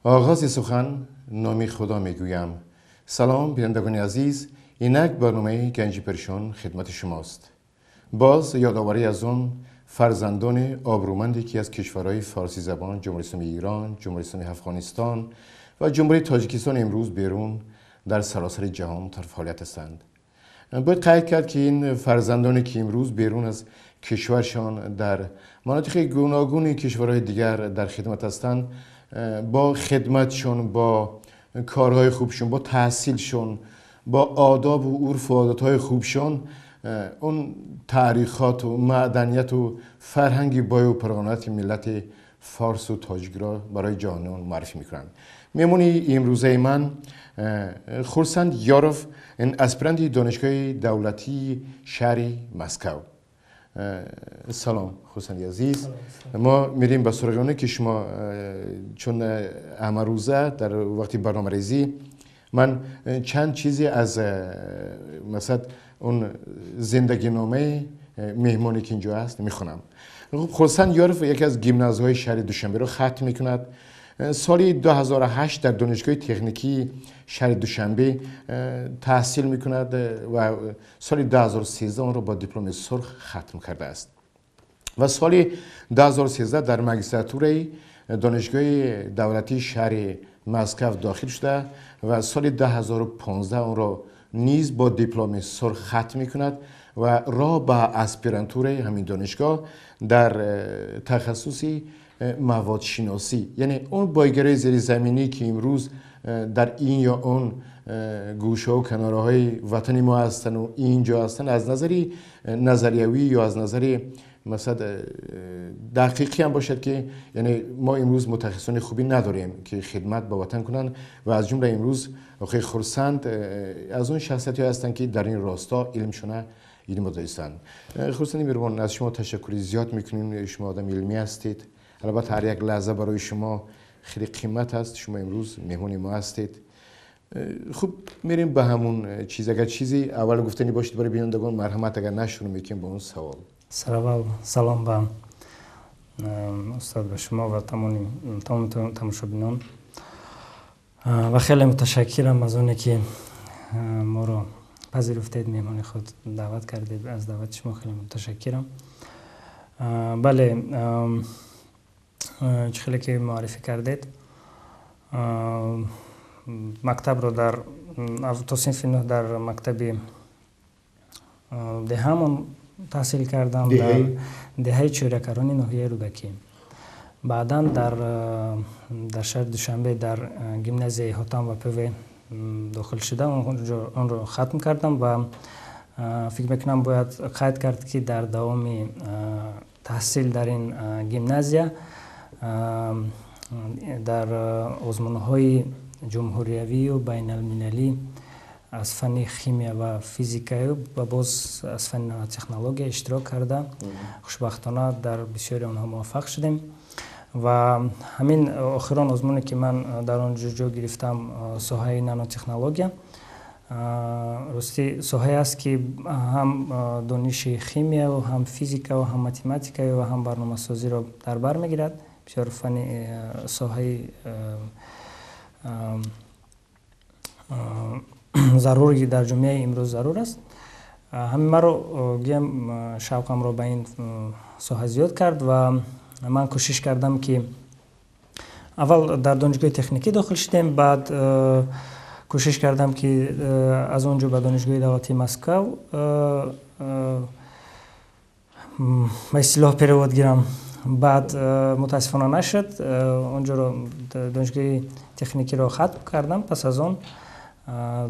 Оғози сухан номи Худо мегӯям. Салом, бинандагони азиз, инак барномаи Ганҷи Паришон хидмати шумост. Боз ёдоварӣ аз он фарзандони обрӯманде ки аз кишварҳои форсизабон, Ҷумҳурии Исломии Ирон, Ҷумҳурии Исломии Афғонистон ва Ҷумҳурии Тоҷикистон имрӯз берун дар саросари ҷаҳон дар фаъолият ҳастанд. Бояд қайд кард ки ин фарзандоне ки имрӯз берун аз кишваршон дар манотиқи гуногуни кишварҳои дигар дар хидмат ҳастанд, бо хидматшон, бо корҳои хубшон, бо таҳсилшон, бо одобу урфу одатҳои хубшон он таърихоту маданияту фарҳанги бою пурғанати миллати форсу тоҷикро барои ҷаҳониён муаррифӣ мекунанд. Меҳмони имрӯзаи ман Хурсанд Ёров, аспиранти донишгоҳи давлатии шаҳри Москав. Салом, Хурсанди азиз. Мо мерیم ба суроғи оне ки шумо, чун ҳамарӯза дар вақти барномарезӣ ман чанд чизе аз масалан он зиндагиномаи меҳмоне ки инҷо аст мехонам. Хурсанд Ёров яке аз гимназияҳои шаҳри Душанберо хатм мекунад. Соли 2008 дар донишгоҳи техникии шаҳри Душанбе таҳсил мекунад ва соли 2013 онро бо дипломи сурх хатм кардааст ва соли 2013 дар магистратураи донишгоҳи давлатии шаҳри Москав дохил шуда ва соли 2015 онро низ бо дипломи сурх хатм мекунад ва роҳ ба аспирантураи ҳамин донишгоҳ дар тахассуси маводшиносӣ, яъне он бойгариҳои зеризаминӣ ки имрӯз дар ин ё он гӯшаҳу канораҳои ватани мо ҳастанд ва инҷо ҳастанд, аз назари назариявӣ ё аз назари масалан дақиқӣ ҳам бошад ки яъне мо имрӯз мутахассисони хубӣ надорем ки хидмат ба ватан кунанд ва аз ҷумла имрӯз охи Хурсанд аз он шахсиятҳое ҳастанд ки дар ин росто илмшона илм доистанд. Хурсанди меҳрубон, аз шумо ташаккури зиёд мекунем. Шумо одами илмӣ ҳастед. Албатта ҳар як лаҳза барои шумо хеле қимат аст. Шумо имрӯз меҳмони мо ҳастед. Хуб, мерем ба ҳамун чиз. Агар чизе аввал гуфтанӣ бошед барои бинандагон, марҳамат, агар на, шурӯъ мекунем ба он савол. Сараввал салом ба устод, ба шумо ва тамоми тамошобинон ва хеле муташаккирам аз оне ки моро пазируфтед, меҳмони худ даъват кардед. Аз даъвати шумо хеле муташаккирам. Бале, чӣ хеле ки муаррифӣ кардед, мактабро дар то синфи нӯҳ дар мактаби деҳамон таҳсил кардам, дар деҳаи Чӯрякарони ноҳияи Рӯдакӣ. Баъдан дар шаҳри Душанбе дар гимназияи Ҳотам ва ПВ дохил шудам, онро хатм кардам ва фикр мекунам бояд қайд кард ки дар давоми таҳсил дар ин гимназия дар озмунҳои ҷумҳуриявию байналмилалӣ аз фанни химия ва физикаю ва боз аз фанни нанотехнология иштирок карда, хушбахтона дар бисёри онҳо муваффақ шудем ва ҳамин охирон озмуне ки ман дар он ҷо ҷой гирифтам, соҳаи нанотехнология, ростӣ соҳае аст ки ҳам дониши химияву ҳам физикаву ҳам математикаю ва ҳам барномасозиро дар бар мегирад. Бисёр фанни соҳаи зарури дар ҷомеаи имрӯз зарур аст. Ҳамин маро гӯям шавқамро ба ин соҳа зиёд кард ва ман кӯшиш кардам ки аввал дар донишгоҳи техникӣ дохил шудем, баъд кӯшиш кардам ки аз он ҷо ба донишгоҳи давлатии Москав ба истилоҳ перевод гирам. Баъд мутаассифона нашуд, онҷоро донишгоҳи техникиро хатм кардам. Пас аз он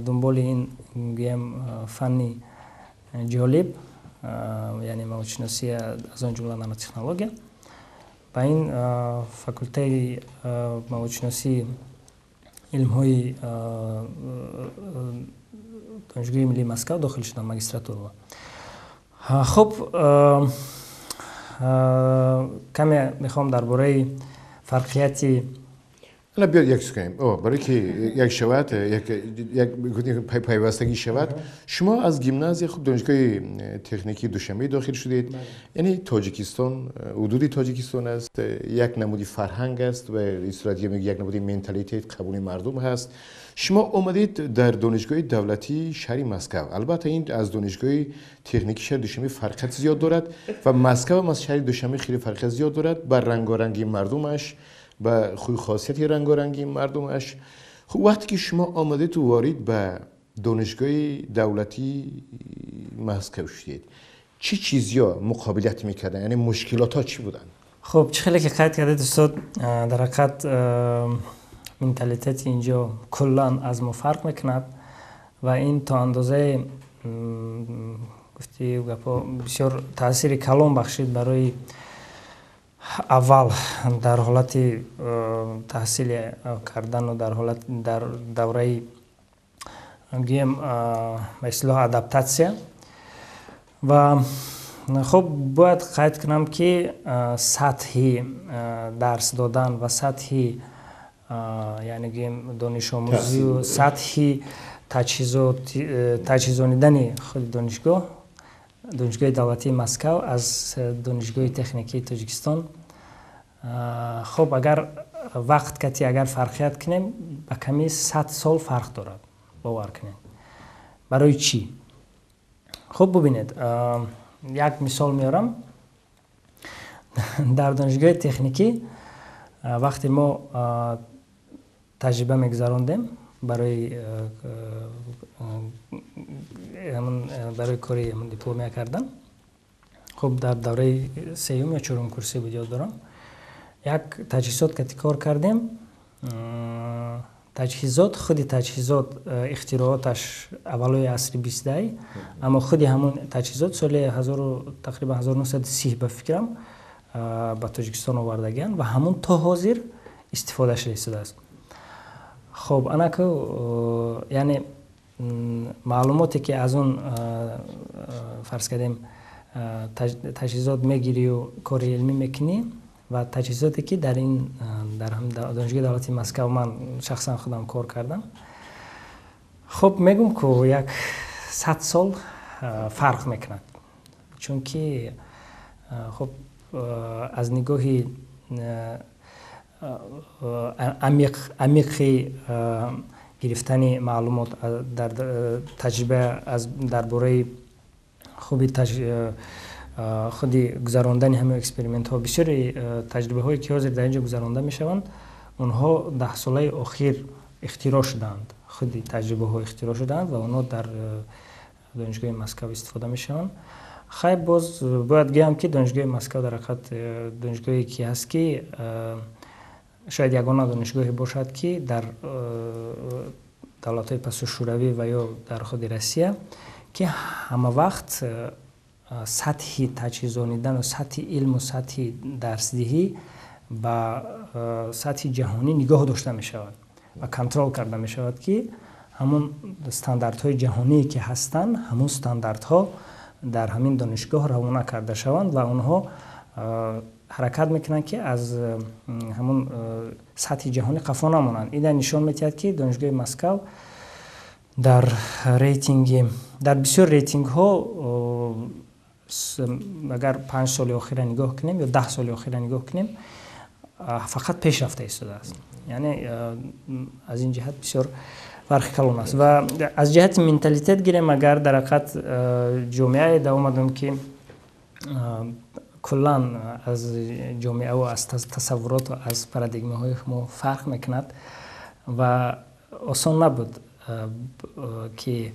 дунболи ин гӯям фанни ҷолиб, яъне маводшиносӣ, аз он ҷумла нанотехнология, ба ин факултаи маводшиносии илмҳои донишгоҳи миллии Москав дохил шудам, магистратура. Хуб, каме мехоҳам дар бораи фарқияти ана биёд як чиз кунем, барои ки як шавад, як пайвастагӣ шавад. Шумо аз гимназия, хуб, донишгоҳи техникии Душанбе дохил шудед. Яъне Тоҷикистон, ҳудуди Тоҷикистон аст, як намуди фарҳанг аст ва истилоҳ як намуди менталитет, қабули мардум ҳаст. Шумо омадед дар донишгоҳи давлатии шаҳри Москав. Албатта, ин аз донишгоҳи техникии шаҳри Душанбе фарқият зиёд дорад ва Москав аз шаҳри Душанбе хеле фарқият зиёд дорад ба рангорангии мардумаш, ба хусусияти рангорангии мардумаш. Хуб, вақте ки шумо омадед ворид ба донишгоҳи давлатии Москав шудед, чӣ чизҳо муқобилат мекарданд, яъне мушкилотҳо чӣ буданд? Хуб, чӣ хеле ки қайд кардед, устод, дар ҳақиқат менталитети инҷо куллан аз мо фарқ мекунад ва ин то андозаи, гуфти гапҳо, бисёр таъсири калон бахшид барои аввал дар ҳолати таҳсил кардану дар ҳолат дар давраи, гӯем, ба истилоҳ адаптатсия. Ва хуб, бояд қайд кунам, ки сатҳи дарс додан ва сатҳи, яъне гӯем, донишомӯзию сатҳи таҷҳизонидани худи донишгоҳ, Донишгоҳи давлатии Москав, аз Донишгоҳи техникии Тоҷикистон, хуб, агар вақт кати агар фарқият кунем, ба ками 100 сол фарқ дорад, бовар кунед. Барои чӣ? Хуб, бубинед, як мисол меорам. Дар донишгоҳи техникӣ вақте мо таҷриба мегузарондем барои кори дипломия кардан, хуб, дар давраи сеюм ё чорум курсӣ буд, ёд дорам, як таҷҳизот кати кор кардем. Таҷҳизот, худи таҷҳизот ихтирооташ аввалои асри бистдай, аммо худи ҳамон таҷҳизот соли тақрибан 1930, ба фикрам, ба Тоҷикистон овардагианд ва ҳамон то ҳозир истифода шуда истодааст. Хуб, анаку, яъне маълумоте ки аз он, фарз кардем, таҷҳизот мегирию кори илмӣ мекунӣ ва таҷҳизоте ки дар ин дар Донишгоҳи давлатии Москав ман шахсан худам кор кардам, хуб, мегум ку, як 100 сол фарқ мекунад, чунки хуб, аз нигоҳи амиқи гирифтани маълумот дар таҷриба дар бораи хуби худи гузарондани ҳамаи экспериментҳо, бисёри таҷрибаҳое ки ҳозир дар ин ҷо гузаронда мешаванд, онҳо даҳсолаи охир ихтироъ шудаанд, худи таҷрибаҳо ихтироъ шудаанд ва онҳо дар Донишгоҳи Москав истифода мешаванд. Хай, боз бояд гӯям, ки Донишгоҳи Москав дар ҳақиқат донишгоҳе ки ҳаст, ки шояд ягона донишгоҳе бошад, ки дар давлатҳои пасушӯравӣ ва ё дар худи Россия, ки ҳама вақт сатҳи таҷҳизонидану сатҳи илму сатҳи дарсдиҳӣ ба сатҳи ҷаҳонӣ нигоҳ дошта мешавад ва контрол карда мешавад, ки ҳамон стандартҳои ҷаҳоние ки ҳастанд, ҳамон стандартҳо дар ҳамин донишгоҳ равона карда шаванд ва онҳо ҳаракат мекунанд, ки аз ҳамон сатҳи ҷаҳонӣ қафо намонанд. Ина нишон медиҳад, ки Донишгоҳи Москав дар рейтинги, дар бисёр рейтингҳо, агар 5 соли охира нигоҳ кунем ё 10 соли охира нигоҳ кунем, фақат пеш рафта истодааст. Яъне аз ин ҷиҳат бисёр фарқи калон аст. Ва аз ҷиҳати менталитет гирем агар, дар ҳақиқат ҷомеае даромадам, ки куллан аз ҷомеаву аз тасаввуроту аз парадигмаҳои мо фарқ мекунад ва осон набуд, ки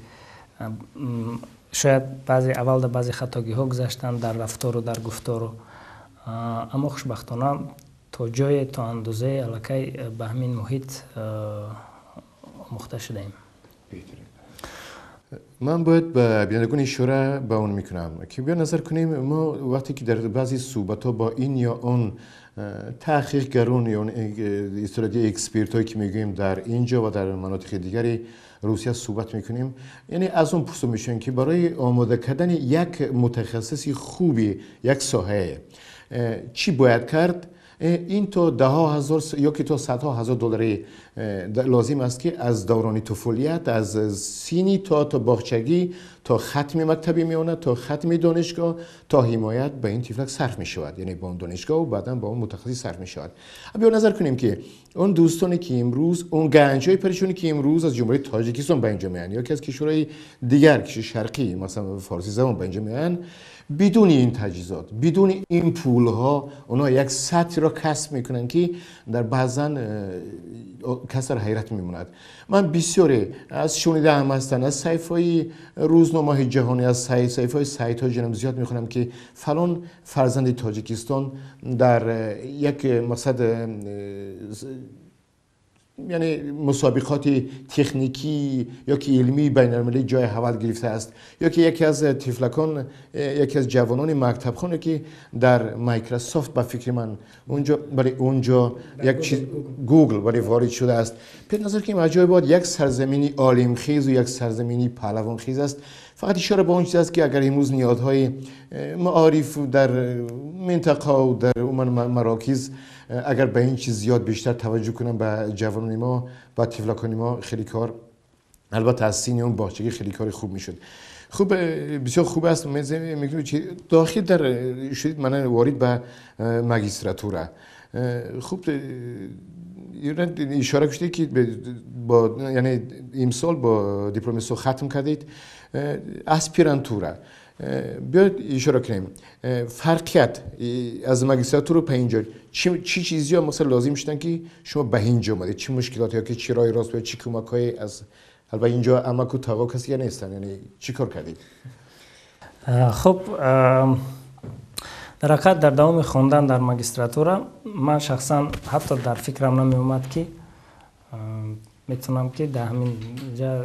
шояд баъзе аввалда баъзе хатогиҳо гузаштанд дар рафтору дар гуфтору, аммо хушбахтона то ҷое, то андозае аллакай ба ҳамин муҳит омӯхта шудаем. Ман бояд ба бинандагон ишора ба он мекунам, ки биё назар кунем, мо вақте ки дар баъзе суҳбатҳо бо ин ё он таҳқиқгарон ё истилоҳи экспертҳое ки мегӯем дар ин ҷо ва дар манотиқи дигари Русия суҳбат мекунем, яъне аз он пурсо мешавем, ки барои омода кардани як мутахассиси хуби як соҳае чӣ бояд кард. این تا ده ها هزار یا که تا صدها هزار دلار لازم است که از دوران طفولیت، از سینی تا باغچگی، تا ختم مکتبی میانه، تا ختم دانشگاه، تا حمایت به این طفلک صرف می شود، یعنی با اون دانشگاه و بعدا با اون متخصص صرف می شود. بیا نظر کنیم که اون دوستانی که امروز، اون گنجای پریشونی که امروز از جمهوری تاجیکستان به اینجا میان یا که از کشورهای دیگر، کشور شرقی مثلا فارسی زبان به اینجا میان، بدون این تجهیزات، بدون این پولها، اونا یک سطح را کسب میکنن که در بعضا کس در حیرت میموند. من بسیاری از شنیده هم هستن، از صحیفه‌های روزنامه‌های جهانی، از صحیفه‌های سایت‌های جنم زیاد میخونم که فلان فرزند تاجیکستان در یک مقصد، یعنی مسابقات تکنیکی یا که علمی بین المللی جای اول گرفته است، یا که یکی از طفلکان، یکی از جوانان مکتب خانه که در مایکروسافت به فکر من اونجا، برای اونجا یک چیز گوگل برای وارد شده است. به نظر که عجایب یک سرزمینی عالم خیز و یک سرزمینی پهلوان خیز است. فقط اشاره به اون چیز است که اگر امروز نیازهای معارف در منطقه و در مراکز اگر به این چیز زیاد بیشتر توجه کنم، به جوانان ما و طفلکان ما، خیلی کار، البته از سین اون باغچگی خیلی کار خوب میشد. خوب، بسیار خوب است. میگم چی داخل در شدید من وارد به ماگیستراتوره. خوب اشاره کردید که با، یعنی امسال با دیپلم ختم کردید اسپیرانتوره. بیاید اشاره کنیم فرقیت از ماگیستراتور به اینجا، چی چیزی ها مثلا لازم شدن که شما به اینجا اومدید، چه مشکلات یا که چه راه راست و چه کمک های از البته اینجا امک و تاوا کسی نیستن، یعنی چی کار کردید؟ خب در حقیقت در دوام خواندن در магистратура من شخصا حتی در فکرم نمی اومد که میتونم که در همین جا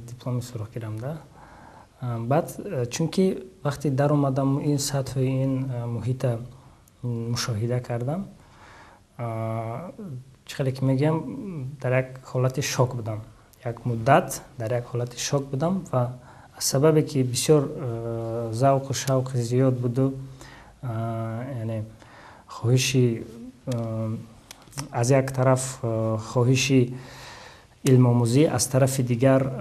دیپلم سرخ گیرم ده. بعد چونکی وقتی در اومدم این سطح، این محیط مشاهده کردم، چه که میگم در یک حالت شوک بودم، یک مدت در یک حالت شوک بودم و از سببی که بسیار ذوق و شوق زیاد بود و یعنی خواهشی از یک طرف خواهشی علم آموزی، از طرف دیگر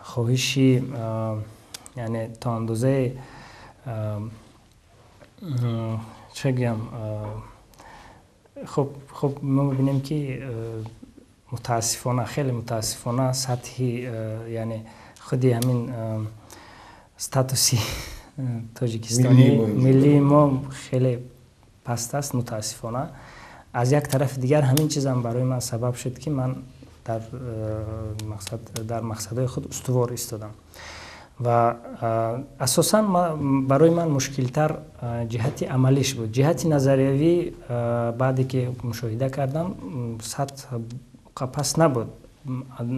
خواهشی یعنی تا اندازه چه گویم، خب ما می‌بینیم که متاسفانه، خیلی متاسفانه سطحی یعنی خودی همین استاتوسی تاجیکستانی ملی ما خیلی پست است متاسفانه. از یک طرف دیگر همین چیز هم برای من سبب شد که من در مقصد، در مقصدهای خود استوار ایستادم و اساسا برای من مشکلتر جهت عملیش بود. جهت نظریوی بعدی که مشاهده کردم سطح پس نبود،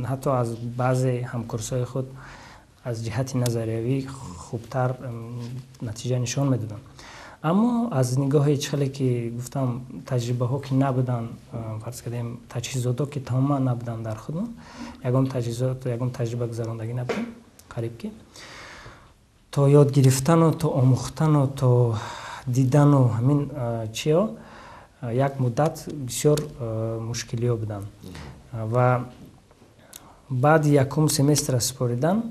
حتی از بعضی همکورسای خود از جهت نظریوی خوبتر نتیجه نشان میدادم، اما از نگاه چخلی که گفتم تجربه ها که نبودن، فرض کردیم تجهیزات که تماما نبودن در خودمون، یگام تجهیزات و یگام تجربه گذراندگی نبودن قریب که تا یاد گرفتن و تا آموختن و تا دیدن و همین چیا یک مدت بسیار مشکلی ها بودن. و بعد یکم سمستر سپاریدن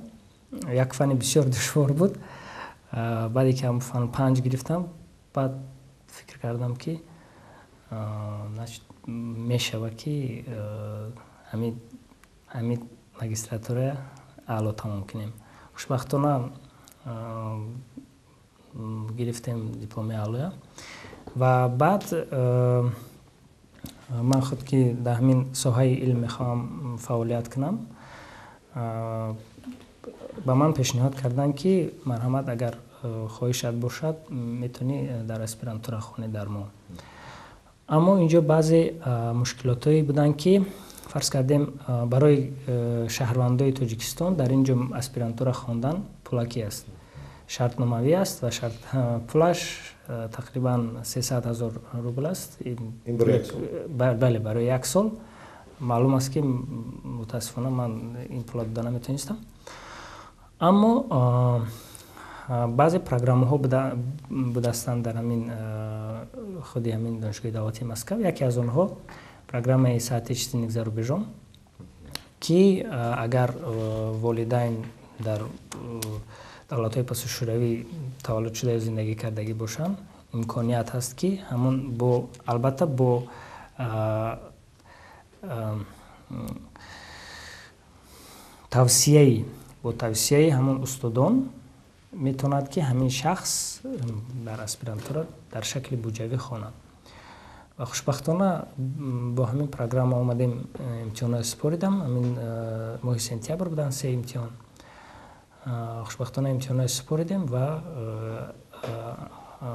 یک فن بسیار دشوار بود. بعد که هم فن 5 گرفتم، بعد فکر کردم که میشود که همین магистратура اعلی تمام کنیم. خوشبختانه گرفتیم دیپلم اعلی و بعد من خود که در همین ساحه علم میخوام فعالیت کنم، به من پیشنهاد کردن که مرحمت اگر خواهشت باشد میتونی در اسپرانتورا خونه در ما. اما اینجا بعضی مشکلاتایی بودن که فرض کردیم برای شهروندای تاجیکستان در اینجا اسپرانتورا خواندن پولاکی است، شرطناموی است و شرط پولش تقریبا 300,000 روبل است. این برای یک سال؟ بله، برای یک سال. معلوم است که متاسفانه من این پول داده نمیتونستم. اما Баъзе программаҳо будастанд дар ҳамин худи ҳамин Донишгоҳи давлатии Москва. Яке аз онҳо программаи «Соотечественник за рубежом», ки агар волидайн дар давлатҳои пасушӯравӣ таваллуд шуда ё зиндагӣ кардагӣ бошанд, имконият ҳаст, ки ҳамон бо, албатта, бо тавсияи ҳамон устодон метавонад, ки ҳамин шахс дар аспирантура дар шакли буҷавӣ хонад. Ва хушбахтона бо ҳамин программа омадем, имтиҳонҳоро супоридам. Ҳамин моҳи сентябр буданд се имтиҳон. Хушбахтона имтиҳонҳоро супоридем ва,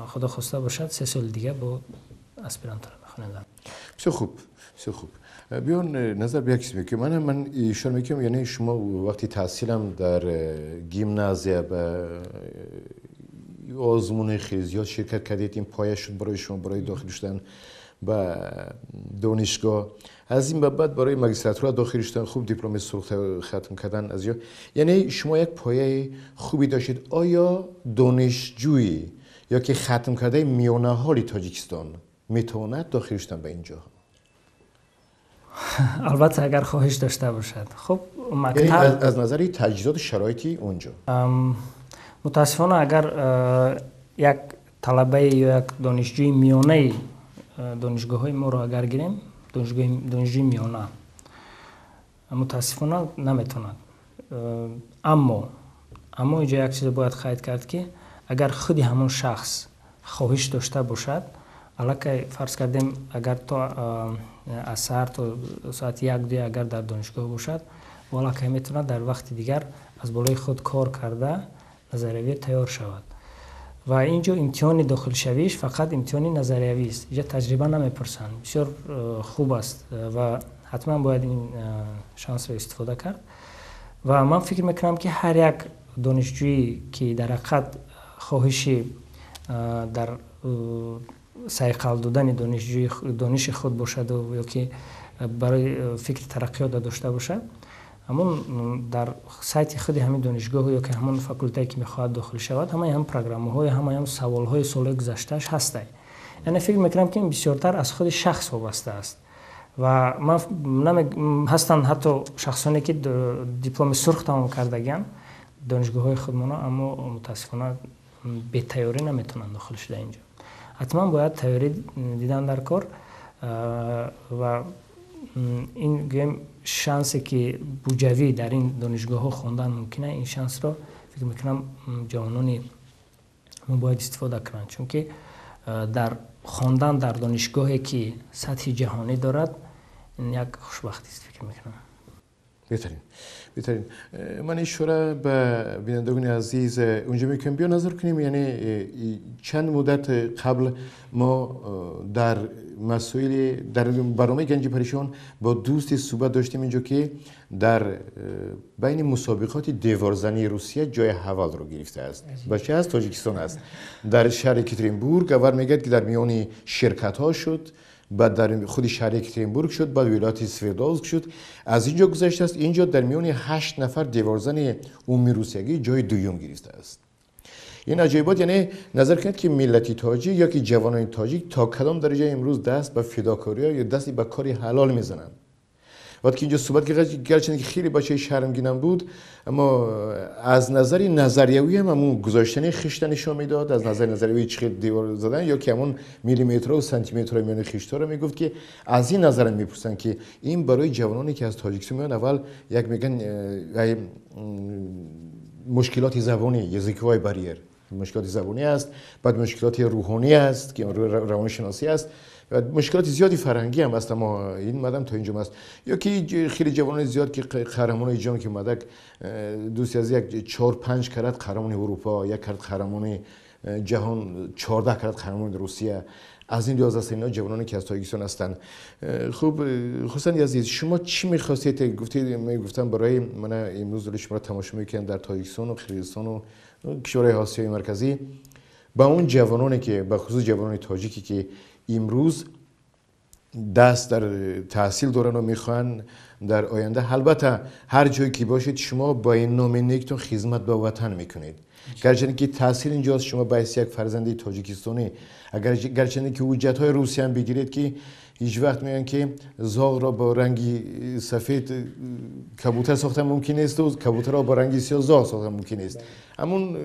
Худо хоста бошад, 3 соли дига бо аспирантура мехонем. Бисёр хуб, бисёр хуб. Биён назар ба як чиз мекунем. Ман ишора мекунам, яъне шумо вақти таҳсилам дар гимназия ба озмуни хеле зиёд ширкат кардед. Ин поя шуд барои шумо барои дохил шудан ба донишгоҳ. Аз ин ба баъд барои магистратура дохил шудан, хуб, дипломи сурх хатм кардан аз ё, яъне шумо як пояи хуби доштед. Оё донишҷӯи ё ки хатм кардаи миёнаҳоли Тоҷикистон метавонад дохил шудан ба ин ҷо? Албатта, агар хоҳиш дошта бошад. Хуб. Мактаб аз назари таҷҳизоту шароити он ҷо. Мутаассифона, агар як талабаи ё як донишҷӯи миёнаи донишгоҳҳои моро агар гирем, донишҷӯи миёна мутаассифона наметавонад. Аммо инҷо як чизе бояд қайд кард, ки агар худи ҳамон шахс хоҳиш дошта бошад, аллакай, фарз кардем, агар то аз саҳар то соати 1-2 агар дар донишгоҳ бошад, аллакай метавонад дар вақти дигар аз болои худ кор карда, назариявӣ тайёр шавад. Ва ин ҷо имтиҳони дохилшавиш фақат имтиҳони назариявист, инҷа таҷриба намепурсанд. Бисёр хуб аст ва ҳатман бояд ин шансро истифода кард. Ва ман фикр мекунам, ки ҳар як донишҷӯӣ, ки дар ҳақиқат хоҳиши дар сайқал додани дониши худ бошаду ё ки барои фикри тараққиёт дошта бошад, ҳамон дар сайти худи ҳамин донишгоҳу ё ки ҳамон факултае, ки мехоҳад дохил шавад, ҳамаи ҳам программаҳои, ҳамаи ҳам саволҳои солҳои гузаштааш ҳастай. Яъне фикр мекунам, ки ин бисёртар аз худи шахс вобаста аст. Ва ман ҳастанд ҳатто шахсоне, ки дипломи сурх тамом кардагианд донишгоҳҳои худмона, аммо мутаассифона бетайёрӣ наметавонанд дохил шуда. Инҷо ҳатман бояд тайёрӣ дидан дар кор. Ва ин, гӯем, шансе, ки буҷавӣ дар ин донишгоҳҳо хондан мумкин, ин шансро, фикр мекунам, ҷавонони мо бояд истифода кунанд, чунки дар хондан дар донишгоҳе, ки сатҳи ҷаҳонӣ дорад, ин як хушбахтист, фикр мекунам. Беҳтарин, беҳтарин. Ман ишора ба бинандагони азиз унҷо мекунем. Биё назар кунем, яъне чанд муддат қабл мо дар масоили дар барномаи Ганҷи Паришон бо дӯсте суҳбат доштем инҷо, ки дар байни мусобиқоти деворзании Русия ҷои аввалро гирифтааст. Бача аз Тоҷикистон аст, дар шаҳри Екатеринбург. Аввал мегӯяд, ки дар миёни ширкатҳо шуд, баъд дар худи шаҳри Екатеринбург шуд, баъд вилояти Свердловск шуд, аз ин ҷо гузаштааст, ин ҷо дар миёни ҳашт нафар деворзани умумирусиягӣ ҷои дуюм гирифтааст. Ин аҷоибот. Яъне назар кунед, ки миллати тоҷик ё ки ҷавонони тоҷик то кадом дараҷа имрӯз даст ба фидокориё ё дасти ба кори ҳалол мезананд. Вақте ки инҷо суҳбат, гарчанде ки хеле бачаи шармгинам буд, аммо аз назари назариявӣ ҳам ҳамун гузоштани хишта нишон медод. Аз назари назариявӣ чӣ хел девор задан ё ки ҳамун миллиметрҳо сантиметрҳои миёни хиштҳоро мегуфт, ки аз ин назарам мепурсанд, ки ин барои ҷавононе, ки аз Тоҷикистон меоянд, аввал як мегӯян мушкилоти забонӣ, языковой барьер, мушкилоти забонӣ аст, баъд мушкилоти рӯҳонӣ аст, ки равоншиносӣ аст, мушкилоти зиёди фарҳангӣ ҳам аст. Аммо ин мадам то инҷо аст ё ки хеле ҷавонони зиёд, ки қаҳрамонои ҷаҳон, ки мадак дӯсти аз як чор панҷ карат қаҳрамони Аврупо, як карат қаҳрамони ҷаҳон, 14 карат қаҳрамони Русия, аз ин лиҳоз ҳастанд инҳо ҷавононе, ки аз Тоҷикистон ҳастанд. Хуб, Хурсанди азиз, шумо чӣ мехостед, гуфтед, мегуфтам, барои мана имрӯз шуморо тамошо мекунанд дар Тоҷикистону Қирғизистону кишварҳои Осиёи Марказӣ, ба он ҷавононе, ки ба хусус ҷавонони тоҷике, ки имрӯз даст дар таҳсил доранд ва мехоҳанд дар оянда, албатта, ҳар ҷое ки бошед, шумо бо ин номи нектон хизмат ба ватан мекунед. Гарчанде ки таҳсил инҷост, шумо ба ҳайси як фарзанди тоҷикистонӣ, агар гарчанде ки ҳуҷҷатҳои русиям бигиред, ки ҳеҷ вақт мегӯянд, ки зоғро бо ранги сафед кабутар сохта мумкин нест, кабутарро бо ранги сиёҳ зоғ сохта мумкин нест. Ҳамун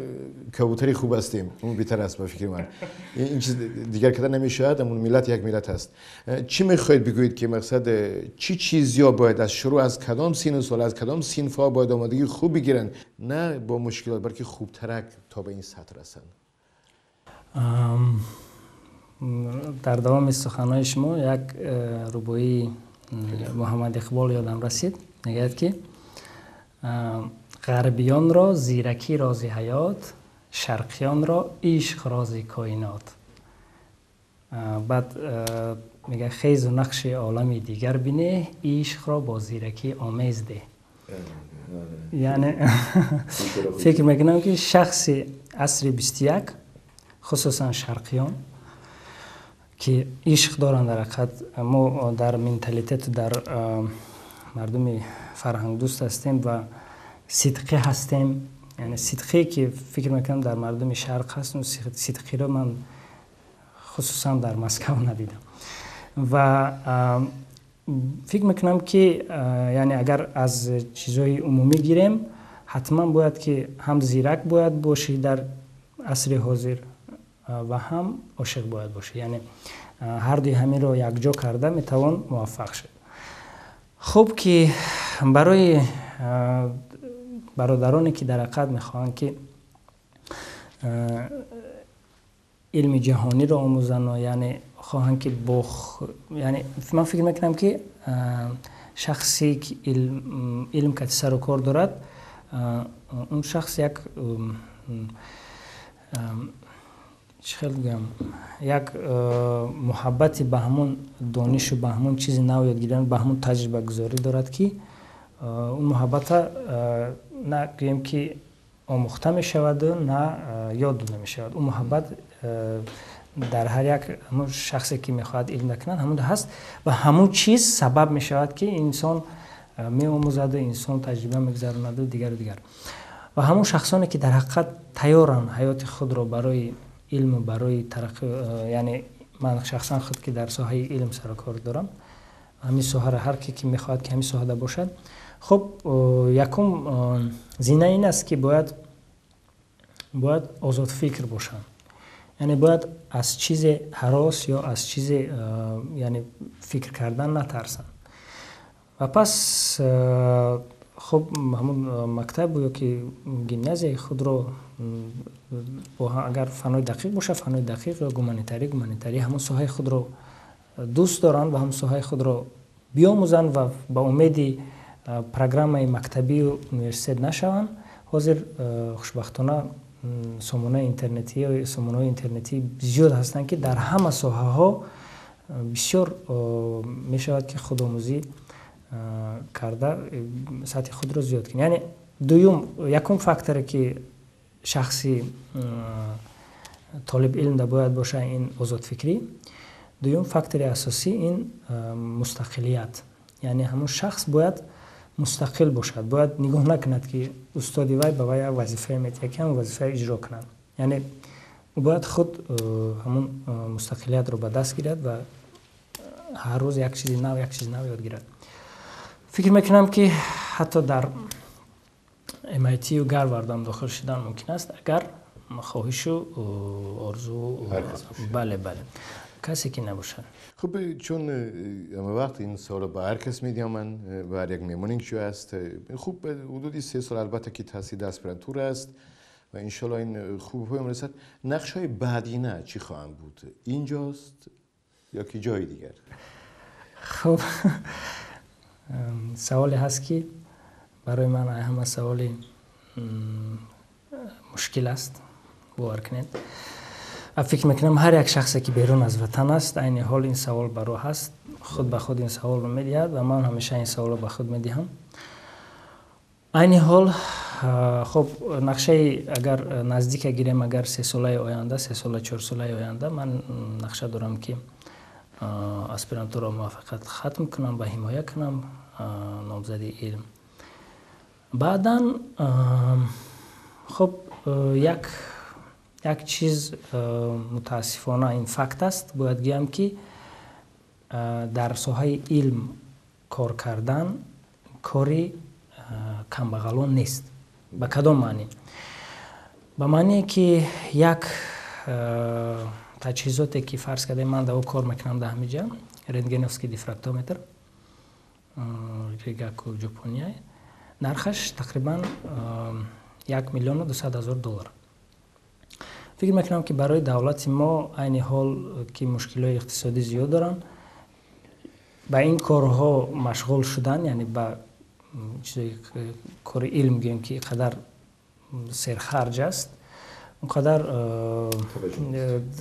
кабутари хуб ҳастем, он беҳтар аст ба фикри ман. Ин чиз дигар карда намешавад, ҳамун миллат як миллат аст. Чӣ мехоҳед бигӯед, ки мақсад чӣ чизё бояд аз шурӯъ, аз кадом сину сол, аз кадом синфҳо бояд омодагии хуб бигиранд, на бо мушкилот, балки хубтарак то ба ин сатҳ расанд? Дар давоми суханҳои шумо як рубоии Муҳаммад Иқбол ёдам расид. Мегӯяд, ки ғарбиёнро зиракӣ рози ҳаёт, шарқиёнро ишқ рози коинот. Баъд мегӯяд: хезу нақши олами дигар бинеҳ, ишқро бо зиракӣ омез деҳ. Яъне фикр мекунам, ки шахси асри 21, хусусан шарқиён, ки ишқ доранд, дар ҳақиқат мо дар менталитету дар мардуми фарҳангдӯст ҳастем ва сидқӣ ҳастем. Яъне сидқие, ки фикр мекунам, дар мардуми шарқ ҳаст, он сидқиро ман хусусан дар Москав надидам. Ва фикр мекунам, ки яъне агар аз чизҳои умумӣ гирем, ҳатман бояд, ки ҳам зирак бояд бошӣ дар асри ҳозир ва ҳам ошиқ бояд бошӣ. Яъне ҳардуи ҳаминро якҷо карда метавон муваффақ шуд. Хуб, ки барои бародароне, ки дар ҳақиқат мехоҳанд, ки илми ҷаҳониро омӯзанд, яъне хоҳанд, ки бо, яъне ман фикр мекунам, ки шахсе, ки илм кати сару кор дорад, он шахс як, чӣ хел гӯям, як муҳаббати ба ҳамон донишу ба ҳамон чизи нав ёд гирифтан, ба ҳамон таҷрибагузорӣ дорад, ки он муҳаббата на гӯем, ки омӯхта мешаваду на ёд дода мешавад. Он муҳаббат дар ҳар як ҳамон шахсе, ки мехоҳад илм накунад, ҳамон ҳаст ва ҳамон чиз сабаб мешавад, ки инсон меомӯзаду инсон таҷриба мегузаронаду дигару дигар. Ва ҳамон шахсоне, ки дар ҳақиқат тайёранд ҳаёти худро барои илму барои тараққӣ, яъне ман шахсан худ, ки дар соҳаи илм сарукор дорам, ҳамин соҳаро ҳар ке, ки мехоҳад, ки ҳамин соҳада бошад, хуб, якум зина ин аст, ки бояд озодфикр бошанд. Яъне бояд аз чизе ҳарос ё аз чизе, яъне фикр кардан натарсанд. Ва пас, хуб, ҳамун мактаб ё ки гимназияи худро, агар фанҳои дақиқ бошад, фанҳои дақиқ ё гуманитарӣ, ҳамун соҳаи худро дӯст доранд ва ҳамун соҳаи худро биомӯзанд ва ба умеди программаи мактабию университет нашаванд. Ҳозир, хушбахтона, сомонаи интернетӣ, сомонаҳои интернетӣ зиёд ҳастанд, ки дар ҳама соҳаҳо бисёр мешавад, ки худомӯзӣ карда сатҳи худро зиёд кунӣ. Яъне дуюм, якум факторе, ки шахси толиби илмда бояд боша, ин озодфикрӣ. Дуюм фактори асосӣ ин мустақилият. Яъне ҳамун шахс бояд мустақил бошад, бояд нигоҳ накунад, ки устоди вай ба вай як вазифае метиҳад, ки ҳамон вазифаро иҷро кунад. Яъне ӯ бояд худ ҳамун мустақилиятро ба даст гирад ва ҳар рӯз як чизи нав, як чизи нав ёд гирад. Фикр мекунам, ки ҳатто дар MIT Гарвардам дохил шудан мумкин аст, агар хоҳишу орзу, бале, касе ки набошад. Хуб, чун ҳама вақт ин саволро ба ҳар кас медиҳам, ман ба ҳар як меҳмоне, ки аст. Хуб, ҳудуди 3 сол албатта ки таҳсил аспирантура аст ва иншоалло ин хуб поён расад. Нақшҳои баъдина чӣ хоҳанд буд? Инҷост ё ки ҷои дигар? Хуб, саволе ҳаст, ки барои ман ҳама саволи мушкил аст, бовар кунед. Фикр мекунам, ҳар як шахсе, ки берун аз ватан аст, айни ҳол ин савол бар ӯ ҳаст, худ ба худ ин саволро медиҳад ва ман ҳамеша ин саволро ба худ медиҳам. Айни ҳол, хуб, нақшаи агар наздика гирем, агар 3 солаи оянда, 3 сола, 4 солаи оянда, ман нақша дорам, ки аспирантураро муваффақият хатм кунам ва ҳимоя кунам номзади илм. Баъдан, хуб. Як чиз мутаассифона ин факт аст, бояд гӯям, ки дар соҳаи илм кор кардан кори камбағалон нест. Ба кадом маънӣ? Ба маъние ки як таҷҳизоте ки фарз кардем ман дар о кор мекунам, дар ҳамиҷа рентгеновский дифрактометр Ригаку Ҷопония, нархаш тақрибан 1 200 000 доллар. Фикр мекунам, ки барои давлати мо айни ҳол, ки мушкилиҳои иқтисодӣ зиёд доранд, ба ин корҳо машғул шудан, яъне ба кори илм гӯем, ки қадар серхарҷ аст, он қадар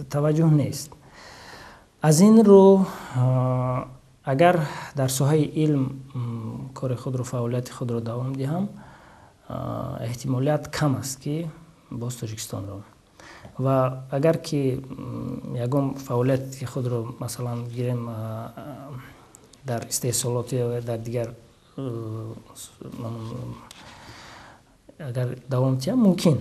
таваҷҷӯҳ нест. Аз ин рӯ, агар дар соҳаи илм кори худро, фаъолияти худро давом диҳам, эҳтимолият кам аст, ки боз Тоҷикистон равам. Ва агар ки ягон фаъолияти худро, масалан гирем, дар истеҳсолот ё дар дигар агар давом диҳам, мумкин.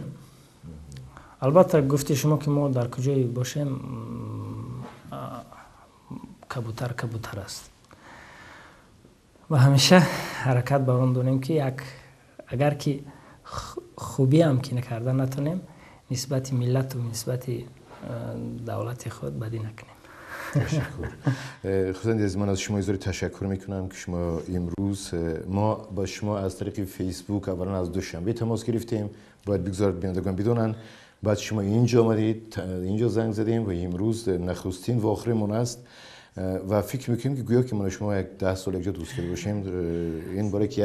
Албатта, гуфти шумо, ки мо дар куҷое бошем, кабутар кабутар аст ва ҳамеша ҳаракат бар он дорем, ки як агар ки хубиам ки накарда натонем, нисбати миллату нисбати давлати худ бадӣ накунем. Ташаккур. Хусусан аз ман аз шумо изҳори ташаккур мекунам, ки шумо имрӯз мо ба шумо аз тариқи Фейсбук аввалан аз Душанбе тамос гирифтем, бояд бигзорад бинандагон бидонанд, баъд шумо инҷо омадед, инҷо занг задем ва имрӯз нахустин вохӯримон аст ва фикр мекунем, ки гӯё ки ман шумо як 10 сол якҷо дӯст карда бошем. Ин боре ки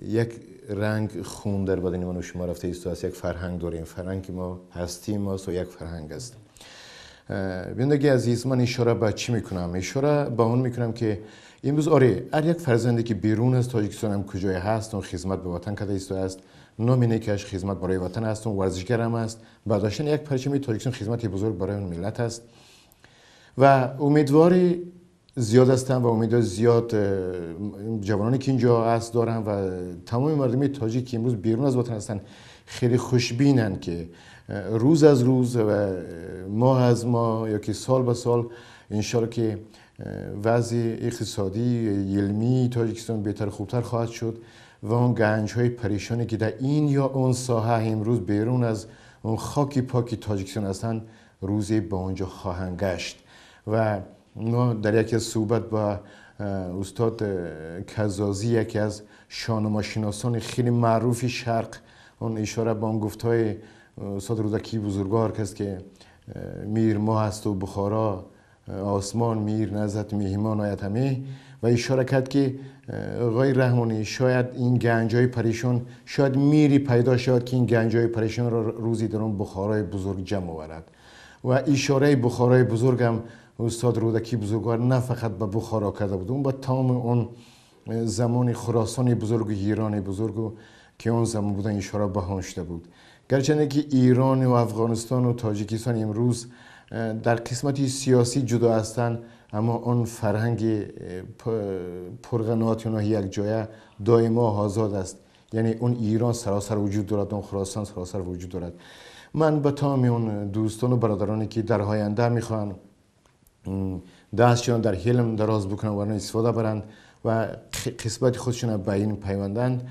як ранг хун дар бадани ман шумо рафта истодааст, як фарҳанг дорем, фарҳанги мо ҳастии мост ва як фарҳанг аст. Бинандагони азиз, ман ишора ба чӣ мекунам? Ишора ба он мекунам, ки имрӯз оре, ҳар як фарзанде ки берун аз Тоҷикистон ҳам куҷое ҳаст, он хизмат ба ватан карда истодааст, номи некаш хизмат барои ватан аст, он варзишгарам аст, бардоштани як парчами Тоҷикистон хизмати бузург барои он миллат аст. Ва умедвори зиёд ҳастам ва умедҳои зиёд ҷавононе ки инҷо ҳаст дорам ва тамоми мардуми тоҷик, ки имрӯз берун аз ватан ҳастанд, хеле хушбинанд, ки рӯз аз рӯз ва моҳ аз моҳ ё ки сол ба сол, иншоалло, ки вазъи иқтисодӣ, илмии Тоҷикистон беҳтар, хубтар хоҳад шуд ва он ганҷҳои парешоне, ки дар ин ё он соҳа имрӯз берун аз он хоки поки Тоҷикистон ҳастанд, рӯзе ба онҷо хоҳанд гашт. Ва мо дар яке аз суҳбат бо устод Казозӣ, яке аз шоҳномашиносони хеле маъруфи Шарқ, он ишора ба он гуфтҳои устод Рӯдакии бузургвор кард, ки мир моҳ аст ва Бухоро осмон, мир назад меҳмон ояд ҳаме, ва ишора кард, ки оғои Раҳмонӣ, шояд ин ганҷҳои парешон, шояд мире пайдо шавад, ки ин ганҷҳои парешонро рӯзе дар он Бухорои бузург ҷамъ оварад. Ва ишораи Бухорои бузургам устод Рӯдакии бузургвор на фақат ба Бухоро карда буд, он ба тамоми он замони Хуросони бузургу Ирони бузургу, ки он замон будан, ишора ба он шуда буд. Гарчанде ки Ирон ва Афғонистон ва Тоҷикистон имрӯз дар қисмати сиёсӣ ҷудо ҳастанд, аммо он фарҳанги пурғаноати онҳо якҷоя доимо озод аст, яъне он Ирон саросар вуҷуд дорад, он Хуросон саросар вуҷуд дорад. Ман ба тамоми он дӯстону бародароне, ки дар оянда мехоҳанд дастшон дар илм дароз бикунанд ва истифода баранд ва қисмати худшона ба ин пайванданд,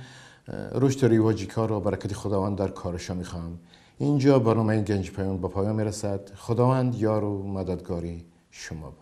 рушду ривоҷи корро, баракати Худованд дар корашон мехоҳам. Инҷо барномаи Ганҷи Паём ба поён мерасад. Худованд ёру мададгори шумо бод.